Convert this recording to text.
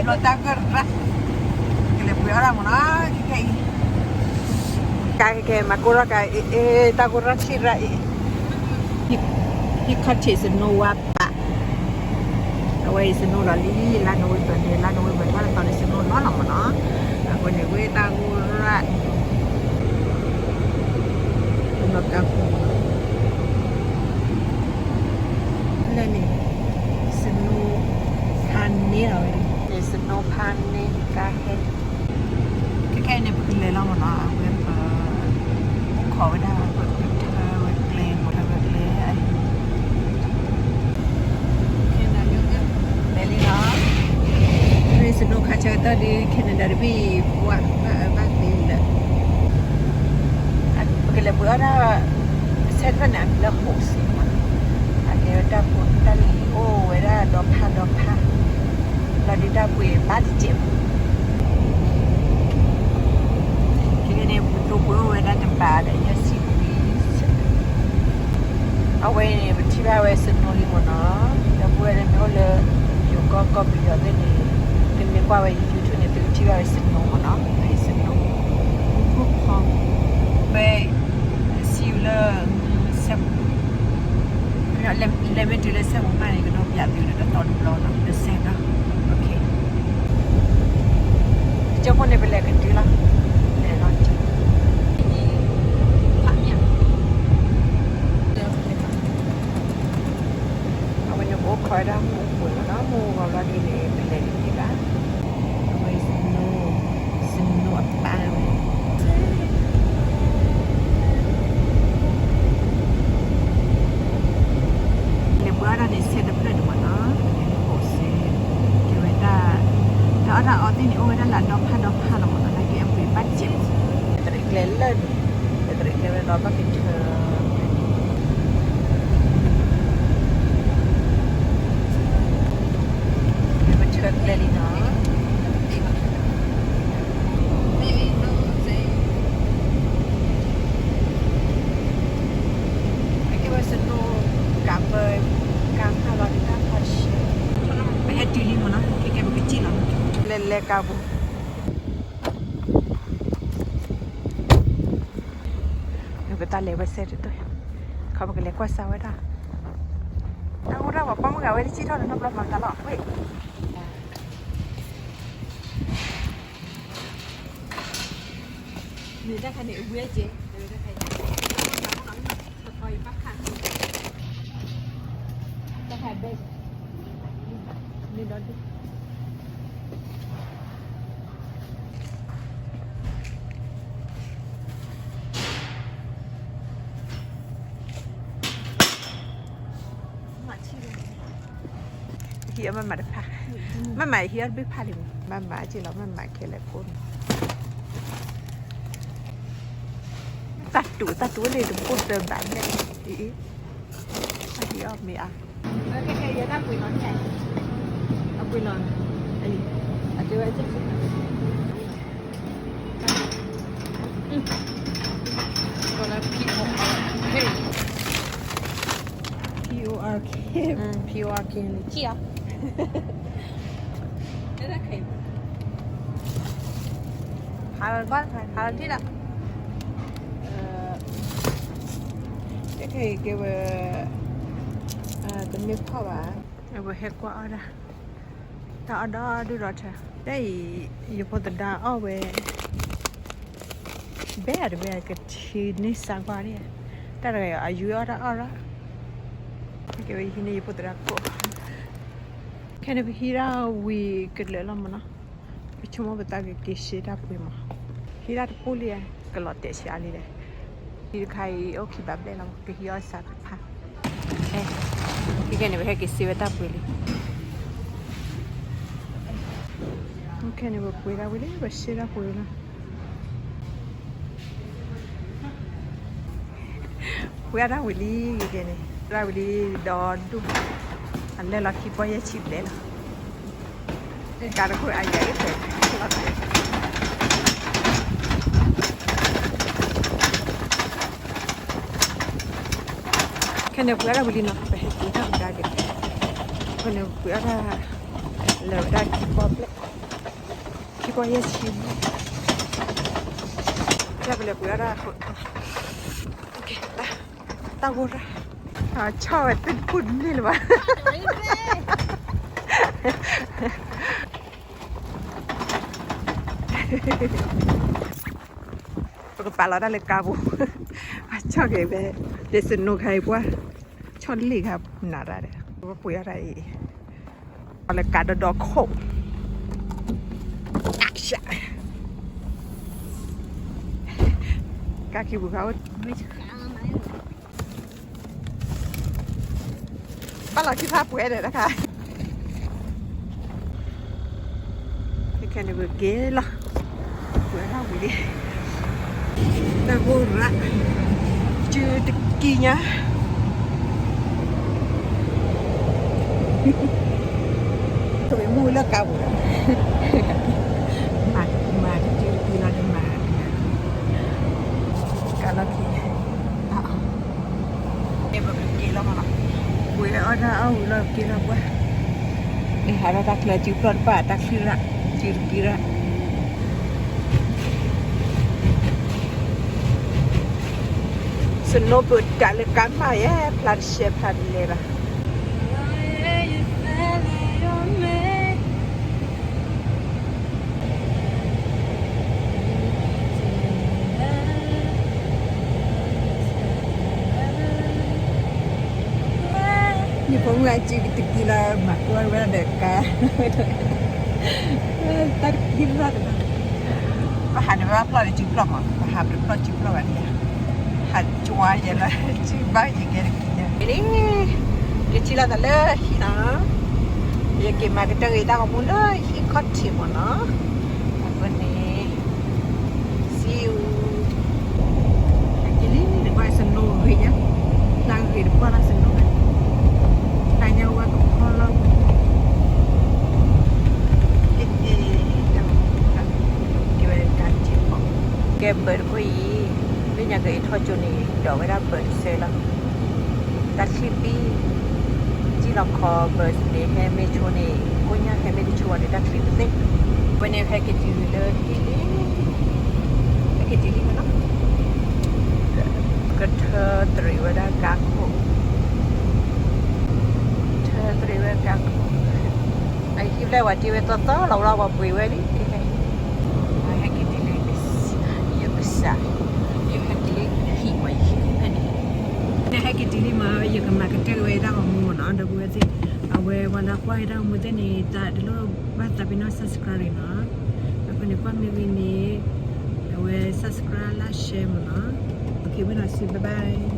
လီၤတၢ်ကရၢ, ကလဲၤပှ့ၤအီၣ်တၢ်မ့ၢ်နီၤ, ခဲခဲအံၤ, ကဲခဲခဲ မၤကိၢ်ထီၣ်ကါ အ့ အ့ တၢ်ကိၢ်ထီၣ်ဆံးရၣ်အံၤ, ဟံၣ်ခီၣ်ထံး snow ဝါပာ်, အဝဲအံၤ snow လီၤလံ, လါနိၣ်ဝ့ဘၢၣ်န့ၣ် လါနိၣ်ဝ့ဘၢၣ် ဘၣ်တတီၤန့ၣ် snow လီၤလီၤမ့ၢ်နီၤ, အဃိန့ၣ် ဝဲတၢ်ကိၢ်ရၣ် လီၤကါပူၤ လၢန့ၣ် snow ဖးန့ၢ်လီၤဝဲ, န့ၣ် snow ဖးန့ၢ်ကါဟဲ, ခဲခဲအံၤန့ၣ် ပကလဲၤလီၤမ့ၢ်နီၤ, အဝဲပ အိၣ်ခိးဝဲဒၣ် ပကထၢဝဲကျဲ ပထၢဝဲကျဲ လဲၤလံနီၤ, မ့ၢ် snow ခါဆၢကတီၢ်ဒီး Canada တဘ့ၣ် ပှၤဘၣ်အၢဘၣ်သီလၢ ပကလဲၤပှ့ၤအီၣ်ဒၣ် ဆဲးတဖျၢၣ်န့ၣ် အမံၤလၢ José မ့ၢ်နီၤ, အကဲဝဲတၢ်ဖိတၢ်လံၤအိၣ်ဝဲဒၣ်ဒီဖးဒီဖး, လီၤဒုးတၢ်ပှ့ၤဘၣ်တစဲးမး, ခဲခဲန့ၣ် ပကတိၤပှ့ၤအိၣ်ဝဲဒၣ်တဘးဒီးယဲၢ်ဆံခွံ အဝဲန့ၣ် ပထံၣ်ဘၣ်ဝဲ snow လံမ့ၢ်နီၤ, ဒီပုၢ်ဝဲၢ်လၢမ့ၢ်အိၣ်လၢ ယိၤကီၢ်ကီၢ်ပယီၤသ့ၣ်န့ၣ် သုမ့ၢ်ကွၢ်ဝဲ YouTube န့ၣ် သုကထံၣ်ဘၣ်ဝဲ snow မ့ၢ်နီၤ, အံၤ snow ဖဲ စံးလၢ စဲးပူၤ လဲၤမ့ၢ်တုၤလၢစဲးပူၤမးန့ၣ် ကဒိးပျးသုလၢတတီၤတဘျီနီၤ လၢစဲးကီး, ကၠိဖိန့ၣ် ပလဲၤကတုၤလီၤ, လဲၤလီၤတံၢ် အဝဲန့ၣ် ပအိၣ်ခိးဝဲဒၣ်မူပူၤလီၤနီၤ, မူဂီၤဘျီဒ်န့ၣ် ပလဲၤတန့ၢ်ဘၣ်, အဝဲ snow, snow အပၢ်ဝဲ လဲၤပှ့ၤအီၣ်ဒၣ်န့ၣ် ဆဲးတဖျၢၣ်န့ၣ်မ့ၢ်နီၤ, ကဲဝဲဒၣ် တၢ်အီၣ်တၢ်အီသ့ၣ်န့ၣ် အိၣ်ဝဲဒၣ်လၢအဒီဖးဒီဖးလီၤမ့ၢ်နီၤ, နာ်က့အပှ့ၤဘၣ်စဲး, တရံးကျဲလၢာ်န့ၣ်, တရံးကျဲဝဲဒီးဘၣ်က့ၤထၢ ပထၢကျဲလံနီၤ, အကဲဝဲ snow ကးပၢ ကးဖးလီၤဒုးတၢ်ဖးဆှဲ, ပဟဲတုၤလံမ့ၢ်နီၤ, ခဲကဲပကစံၣ်လီၤ, လဲၤလဲၤကးပူၤ ပတၢ်လဲၤဝဲစဲးတတီၢ်, ခီပကလဲၤကွၢ်စၢ်ဝဲဒၣ်, တၢ်အိၣ်ဒၣ်ပှၤပိာ်မုၣ်ဂၤဝဲတစံၣ်ထီၣ်လၢနီတဘျီမၤတၢ်လီၤ, ဝဲ မ့ၢ်တၢ်ခါန့ၣ် အဝဲကဲ, တၢ်ခါဘဲ, မ့ၢ်ဒီးဒ် ဟံးအီၣ်မးမးတဖၣ်, မးမးဟံးအီၣ်တဘ့ၣ်ဖၣ်လံ, မးမးက့လီၤ မးမးခဲလၢာ်ဖိန့ၣ်, တၢ်တူၢ်တၢ်တူၢ်လၢတဘိၣ်တဘးန့ၣ်, အံၤ, အံၤ, အီၣ်မ့ၢ်အါ, အပှ့ၤလီၤ, အကဲဝဲ P O R K, P O R K, P O R K န့ၣ် ကံၣ်အီၤ, ဖးလီၤကွၢ် ဖးလီၤထံၣ်လီၤ, တခဲအံၤကဲဝဲ, တမ့ၢ်ဖီၣ်ဘၣ်, အဝဲဟဲကွၢ်အီၣ်ဒၣ် တၢ်အီၣ်ဒီဒူၣ်ဒီးထၢ, တၢ်အံၤ ယဖိသဒါအီၣ်ဝဲ, ဘဲအတဘဲကထံန့ၢ်စါကွၢ်န့ၣ်, တၢ်တဂၤအီၤ အယူၤအီၣ်တၢ်အီၣ်ရၣ်, ကဲဝဲဟံးန့ၢ်ယဖိသဒါကိး, ခဲန့ၣ်ပဟံးဒၣ်ဝံၤကလၢာ်လီၤမ့ၢ်နီၤ, ပဆိကမိၣ်ပသးကက့ၤစ့တၢ်ပှ့ၤမး, ဟံးဒၣ်တပူၤလံ, ကလီၤတဲာ်ဆံးအါလံလဲၣ်, ဟံးတခါအံၤ အိၣ်ခံဘးဘျဲၣ်လီၤ ကဟံးအီၣ်စးတဖၣ် ခဲကဲန့ၣ် ပဟဲက့ၤစ့ဝဲတၢ်ပှ့ၤလံ. ခဲန့ၣ် ပပှ့ၤတၢ်ဝံၤလံ ပစ့တၢ်ပှ့ၤလီၤ. ပှ့ၤအတၢ်ဝံၤလံ ခဲကဲန့ၣ် ပှ့ၤအတၢ်ဝံၤလံဒီးဒူၣ်, အလဲၤလီၤခံပီၢ်ယဲၢ်ဆံဘျဲၣ်လီၤ. ကးတခိၣ်အယၤအ့ၣ်ဖဲ ခဲန့ၣ် ပှ့ၤအတၢ်ဝံၤလံနီၤ ပဟဲက့ၤထီၣ်ကဒါက့ၤ, ခဲန့ၣ် ပှ့ၤအတၢ် လဲၤဝဲဒၣ်ခံပီၢ်ဘျဲၣ် ကွၢ်ယဲၢ်ဆံ, ကပလဲၤပှ့ၤအီၣ်တၢ်, တၢ်ဂိၢ်ရၣ်, ဆီၣ်ဝဲသ့ၣ်တဖုတန့ၢ်လၢၤဘၣ်. ပကပာ်လီၤတၢ်လၢကါပူၤ, ဆီၣ်က့ၤဖဲ လၢ snow ခါအံၤပှၢ်, ဆီၣ်လ့ၣ်ခါနးတၢ်ဒီး ပပှ့ၤအီၣ်တၢ်အံၤ, လၢကါဒီဒီခိၣ်, ကါခံပူၤခါအိၣ် ဘၣ်လီၤခံဖးပှဲၤဒီးတခါ, ခဲန့ၣ်ပက့ၤလီၤ, ပှဲၤထီၣ်ဝံၤလံ, တၢ်ဂိၢ်ရၣ်, စုတကံညါ, တဝံၤမူလၢကါပူၤဒီး, မၤတစုတကံလီၤဒီးမၤ, ကါလီၤခံ ပက့ၤလီၤမးလီၤ, ပှ့ၤအီၣ်တၢ်အီၣ်ဝံၤလီၤက့ၤလီၤပှၢ်, ဟးထီၣ်တၢ်ချၢစုပျီၢ်တပၣ် တၢ်ချံရၣ်, စုတကံရၣ်, snow ပတးလၢကါမးယဲ ဖျါတရှဲဖျါတလဲဘၣ်. ယဖိမုၣ်အစုကတကံလီၤ မၤကွၢ်ဝဲဒီးကါ, တၢ်တကံလီၤ, ပဟးန့ၣ်ဝဲပျီၢ်ဒီးစုပျီၢ်မး, ပဟးပတပျီၢ်စုပျီၢ်ဘၣ်န့ၣ်, ဟးကွၢ်ယဲလၢစုဘၣ်ယကဲတကံညါ, လံ, က့ၤထံၣ်လိာ်သးလၢဟံၣ်နီၤ, ယက့ၤမၤကတၢၢ်ဂ့ၤတၢ်ဂီၤမူလၢဟံၣ်ခီၣ်ထံးမးနီၤ, အဃိန့ၣ် See you. ဟဲက့ၤလံ နကွၢ် snow ဂ့ၤညါ, လၢဂ့ၤတပှၢ်လၢ snow န့ၣ်, တၢ်ညါဝဲကဖီလီၤ, ကဲဝဲတၢ်ထံၣ်ဖီ, ကဲ bird တခိၣ်အံၤ, လၢညါကအံးထီၣ်ကၠိန့ၣ် ဒိးဝဲဒၣ် bird တစဲးလီၤ. တၢ်ချံပံ, ကံၣ်လီၤခီ bird န့ၣ် ဟဲမ့ၢ်ဆိန့ၣ် ကိညၢ်ဟဲမ့ၢ်တဆိဘၣ်န့ၣ် တၢ်ချံပသ့ၣ်, ဝဲန့ၣ်ဟဲက့ၤတုၤလၢဟံၣ်လံ, ဟဲက့ၤတုၤလံနီၤ, ကထၢသရံးဝဲဒၣ်ကါခိၣ်, ထၢသရံးဝဲကါခိၣ်, အဟံၣ်ဖျဲၣ်ဝဲတ့ဝဲသီသီလီၤဝဲလီၤ ပှ့ၤဝဲလံ, ဟဲက့ၤတုၤလံ, ယကစၢ်, ယဟဲက့ၤလံဟံၣ်မးယဟံၣ်ဖဲန့ၣ်, နဟဲက့ၤတုၤလံမး ယကမၤကတၢၢ်ဝဲတၢ်ဂီၤမူမးနီၤ, ဒီပုၢ်ဝဲၢ်သ့ၣ်, အဝဲပှၤလၢကွၢ်တၢ်ဂီၤမူသ့ၣ်န့ၣ် တၢ်တလိၣ်ဘၣ်သးပ့ၤနီၣ် subscribe န့ၣ်နီၤ, အဃိန့ၣ်ကွၢ်မ့ၢ်ဝံၤန့ၣ်, အဝဲ subscribe like share မးနီၤ, ဝံၤနီၤဆူ bye bye.